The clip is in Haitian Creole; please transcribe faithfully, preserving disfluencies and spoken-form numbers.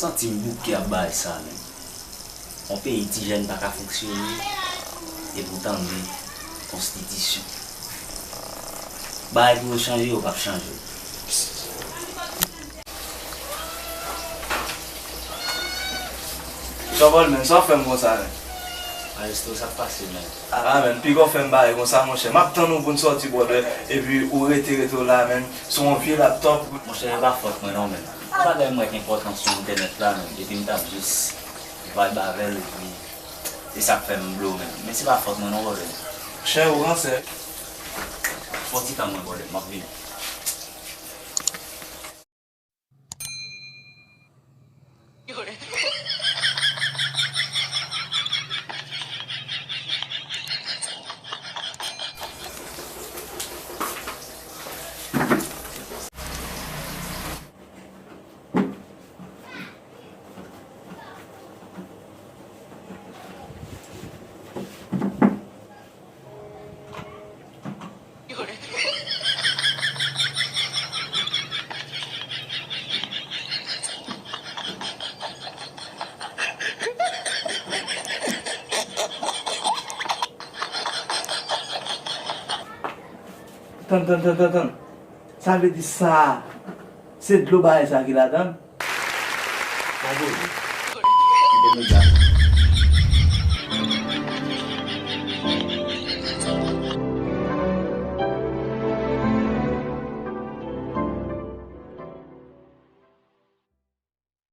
Santi m bouke ap bagay sa menm. Yon peyi ti jèn pa ka fonksyone, epi w tande konstitisyon. Bagay pou yo chanje, yo p ap chanje. Chòbòl menm, sa w fè m konsa menm? Maestro, sa k pase menm? Ah menm, piga w fè m bagay konsa monchè. M ap tann ou pou n sòti brother, epi ou rete rete w la menm. Sou yon vye laptop. Monchè, e pa fòt mwen non menm. Yon bagay m wè k enpòtan sou entènèt la menm, epi m t ap jis vibe avè l, epi se sa k fè m blow menm. Men se pa fòt mwen non brother. Chè ou ransè. Fè yon ti tan mwen brother, m ap vini. Tann, tann, tann, tann, tann. Sa vle di sa a, se dlo bagay sa ki ladan l? Sa vle di. Kite medya.